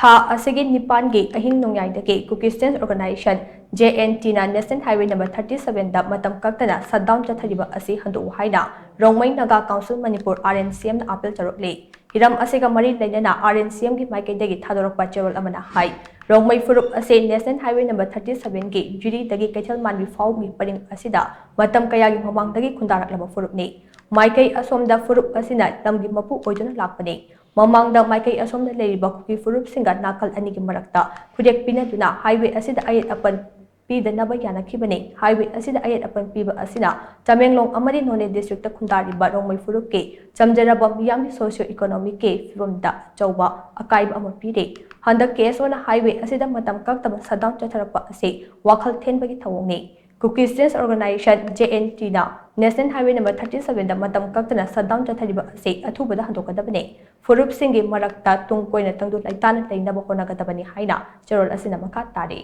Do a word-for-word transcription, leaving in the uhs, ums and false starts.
ꯊꯥ ꯑꯁꯤꯒꯤ ꯅꯤꯄꯥꯟꯒꯤ ꯑꯍꯤꯡ ꯅꯣꯡꯌꯥꯏꯗꯒꯤ Kuki Students Organisation, J N T ꯅ National Highway number thirty seven ꯗ ꯃꯇꯝ ꯀꯛꯇꯅ shutdown ꯆꯠꯊꯔꯤꯕ ꯑꯁꯤ ꯍꯟꯗꯣꯛꯎ ꯍꯥꯏꯅ Rongmei Naga Council Manipur, R N C M ꯅ appeal ꯇꯧꯔꯛꯂꯤ꯫ ꯍꯤꯔꯝ ꯑꯁꯤꯒ ꯃꯔꯤ ꯂꯩꯅꯅ R N C M ꯒꯤ ꯃꯥꯏꯀꯩꯗꯒꯤ ꯊꯥꯗꯣꯔꯛꯄ ꯆꯦꯔꯣꯜ ꯑꯃꯅ ꯍꯥꯏ, ꯔꯣꯡꯃꯩ ꯐꯨꯔꯨꯞ ꯑꯁꯤ National Highway number thirty seven ꯒꯤ ꯖꯤꯔꯤꯗꯒꯤ ꯀꯩꯊꯦꯜ ꯃꯥꯟꯕꯤ ꯐꯥꯎꯕꯒꯤ ꯄꯔꯤꯡ ꯑꯁꯤꯗ ꯃꯇꯝ ꯀꯌꯥꯒꯤ ꯃꯃꯥꯡꯗꯒꯤ ꯈꯨꯟꯗꯥꯔꯛꯂꯕ ꯐꯨꯔꯨꯞꯅꯤ꯫ ꯃꯥꯏꯀꯩ ꯑꯁꯣꯝꯗ ꯐꯨꯔꯨꯞ ꯑꯁꯤꯅ ꯂꯝꯒꯤ ꯃꯄꯨ ꯑꯣꯏꯗꯨꯅ ꯂꯥꯛꯄꯅꯤ꯫ ꯃꯃꯥꯡꯗ ꯃꯥꯏꯀꯩ ꯑꯁꯣꯝꯗ ꯂꯩꯔꯤꯕ ꯀꯨꯀꯤ ꯐꯨꯔꯨꯞꯁꯤꯡꯒ ꯅꯥꯀꯜ ꯑꯅꯤꯒꯤ ꯃꯔꯛꯇ ꯈꯨꯗꯦꯛ ꯄꯤꯅꯗꯨꯅ highway ꯑꯁꯤꯗ ꯑꯌꯦꯠ ꯑꯄꯟ ꯄꯤꯗꯅꯕ ꯌꯥꯅꯈꯤꯕꯅꯤ꯫ Highway ꯑꯁꯤꯗ ꯑꯌꯦꯠ ꯑꯄꯟ ꯄꯤꯕ ꯑꯁꯤꯅ ꯇꯃꯦꯡꯂꯣꯡ ꯑꯃꯗꯤ ꯅꯣꯅꯦ district ꯇ ꯈꯨꯟꯗꯥꯔꯤꯕ ꯔꯣꯡꯃꯩ ꯐꯨꯔꯨꯞꯀꯤ ꯆꯝꯖꯔꯕ ꯃꯤꯌꯥꯝꯒꯤ socio economic ꯀꯤ ꯐꯤꯕꯝꯗ ꯑꯆꯧꯕ ꯑꯀꯥꯏꯕ ꯑꯃ ꯄꯤꯔꯤ꯫ ꯍꯟꯗꯛ K S O ꯅ highway ꯑꯁꯤꯗ ꯃꯇꯝ ꯀꯛꯇꯕ shutdown ꯆꯠꯊꯔꯛꯄ ꯑꯁꯤ ꯋꯥꯈꯜ ꯊꯦꯟꯕꯒꯤ ꯊꯧꯑꯣꯡꯅꯤ꯫ Kuki Students Organisation, J N T ꯅ National Highway number thirty seven ꯗ ꯃꯇꯝ ꯀꯛꯇꯅ shutdown ꯆꯠꯊꯔꯤꯕ ꯑꯁꯤ ꯑꯊꯨꯕꯗ ꯍꯟꯗꯣꯛꯀꯗꯕꯅꯤ꯫ ꯐꯨꯔꯨꯞꯁꯤꯡꯒꯤ ꯃꯔꯛꯇ ꯇꯨꯡ ꯀꯣꯏꯅ ꯇꯪꯗꯨ ꯂꯩꯇꯥꯅ ꯂꯩꯅꯕ ꯍꯣꯠꯅꯒꯗꯕꯅꯤ ꯍꯥꯏꯅ ꯆꯦꯔꯣꯜ ꯑꯁꯤꯅ ꯃꯈꯥ ꯇꯥꯔꯤ꯫